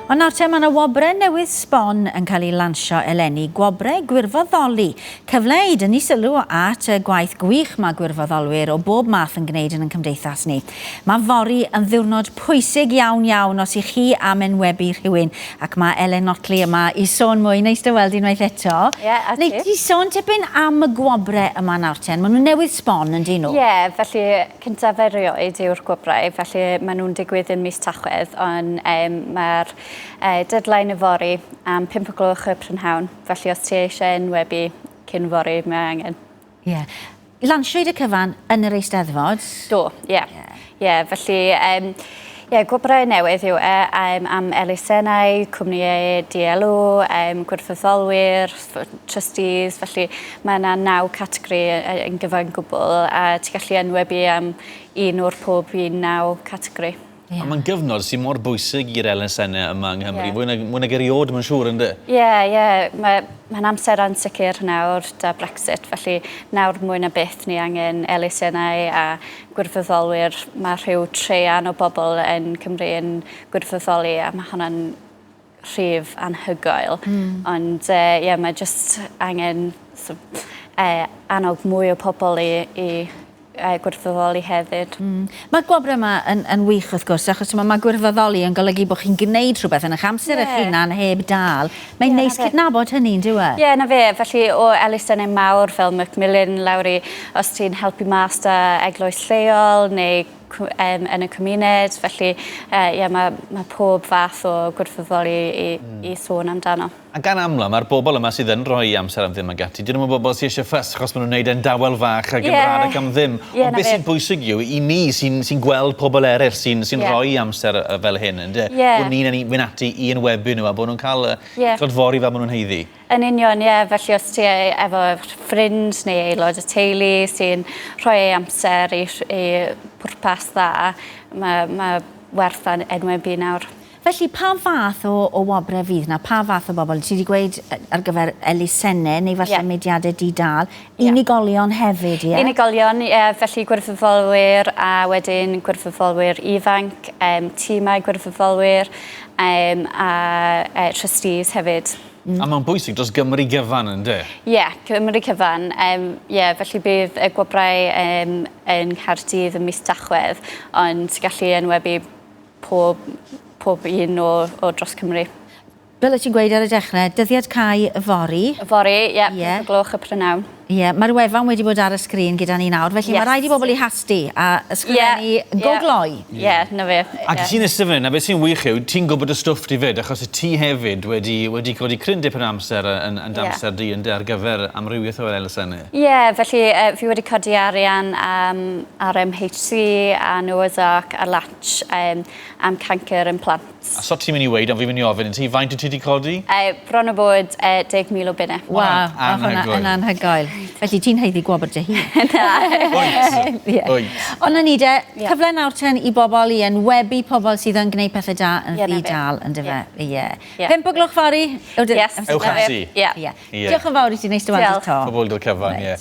Ond nawr te, mae yna wobrau newydd sbon yn cael ei lansio eleni, gwobrau gwirfoddoli. Cyfle i dynnu sylw at y gwaith gwych mae gwirfoddolwyr o bob math yn gwneud yn ein cymdeithas ni. Mae fory yn ddiwrnod pwysig iawn iawn os i chi am enwebu rhywun, ac mae Elen Notley yma i sôn mwy. Neis dy weld unwaith eto. Ie, a ti. Nei di sôn tipyn am y gwobrau yma nawr ten? Maen nhw newydd sbon, yn dyn nhw? Ie, felly cyntaf erioed yw'r gwobrau, felly maen nhw'n digwydd yn mis Tachwedd, ond um, mae'r uh, deadline yfory am 5 o gloch y prynhawn, felly os ti eisiau enwebu cyn fory, mae angen. Ie. Yeah. Lansiwyd y cyfan yn yr Eisteddfod. Do, ie. Yeah. Ie, yeah. yeah, felly um, Ie, gwobrau newydd yw e um, am elusennau, cwmnïau DLO, um, gwirfoddolwyr, trustees, felly mae yna naw categori yn gyfan gwbl a ti'n gallu enwebu am un o'r pob un naw categori. Yeah. A mae'n gyfnod sy'n mor bwysig i'r elusennau yma yng Nghymru, yeah. fwy nag, mwy nag erioed, mae'n siŵr, ynddo? Ie, yeah, ie. Yeah. Mae'n mae amser ansicr nawr da Brexit, felly nawr mwy na byth ni angen elusennau a gwirfoddolwyr. Mae rhyw treian o bobl yn Cymru yn gwirfoddoli a mae hwnna'n rhif anhygoel. Mm. Ond ie, uh, yeah, mae jyst angen so, uh, annog mwy o pobl i, i uh, gwirfoddoli hefyd. Mm. Mae'r gwobrau yma yn, yn wych wrth gwrs, achos mae, mae gwirfoddoli yn golygu bod chi'n gwneud rhywbeth yn eich amser yeah. eich hunan heb dal. Mae'n yeah, neis cydnabod hynny, yn dyw e? Ie, yeah, na fe. Felly o elusennau mawr fel Macmillan lawr i os ti'n helpu mas da eglwys lleol neu um, yn y cymuned. Felly, uh, yeah, mae, mae pob fath o gwirfoddoli i, mm. i sôn amdano. A gan amla, mae'r bobl yma sydd yn rhoi amser am ddim ag ati, dyn nhw'n bobl sydd eisiau ffys, achos maen nhw'n gwneud e'n dawel fach ac yn yeah. rhad ac am ddim. Yeah, Ond beth sy'n bwysig yw, i ni sy'n sy gweld pobl eraill sy'n sy yeah. rhoi amser fel hyn, ynddo? Yeah. Bod ni'n mynd ati i enwebu nhw a bod nhw'n cael yeah. clodfori fel maen nhw'n haeddu. Yn union, ie. Felly os ti efo ffrind neu aelod y teulu sy'n rhoi ei amser i, i pwrpas dda, mae, mae werth enwebu nawr. Felly, pa fath o, o wobrau fydd na? Pa fath o bobl? Ti wedi gweud ar gyfer elusennau neu falle yeah. mudiadau di-dal. Yeah. Unigolion hefyd, ie? Yeah? Unigolion, ie. Yeah, felly gwirfoddolwyr a wedyn gwirfoddolwyr ifanc, um, tîmau gwirfoddolwyr um, a uh, trustees hefyd. Mm. A mae'n bwysig dros Gymru gyfan, ynddo? Ie, yeah, Cymru cyfan. Um, yeah, felly bydd y gwobrau um, yn Nghaerdydd yn mis Tachwedd, ond gallu enwebu pob, pob un o, o dros Cymru. Fel y ti'n gweud ar y dechrau, dyddiad cau yfory. Yfory, ie, yeah, yeah. gloch y prynawn. Ie, yeah, mae'r wefan wedi bod ar y sgrin gyda ni nawr, felly yes. mae rhaid i bobl i hasti a ysgrifennu yeah. go gloi. Ie, yeah, na fe. Ac yeah. ti'n eistedd fan hyn, a beth sy'n wych yw, ti'n gwybod y stwff di fyd, achos y ti hefyd wedi, wedi codi cryn dipyn o amser yn, yn yeah. amser di yn ar gyfer amrywiaeth o elusennau. Ie, yeah, felly uh, fi wedi codi arian am RMHC a Noah's Ark a Latch um, am cancr yn plant. A so ti'n mynd i weud, ond fi'n mynd i ofyn i ti, faint wyt ti wedi codi? Uh, bron o bod uh, 10,000 o bunnau. Waw, mae hwnna yn anhygoel. Felly ti'n haeddu gwobr dy hun. Na. Wyt. yeah. Wyt. Ond na ni de, yeah. cyfle nawr ten i bobl i enwebu pobl sydd yn gwneud pethau da yn yeah, ddi-dal, yn dyfe? Ie. Yeah. Yeah. 5 o gloch fory. Yes. Ewch ati. Ie. Yeah. Diolch yn fawr i ti, neis dy weld ti 'to. Pobl cyfan, ie.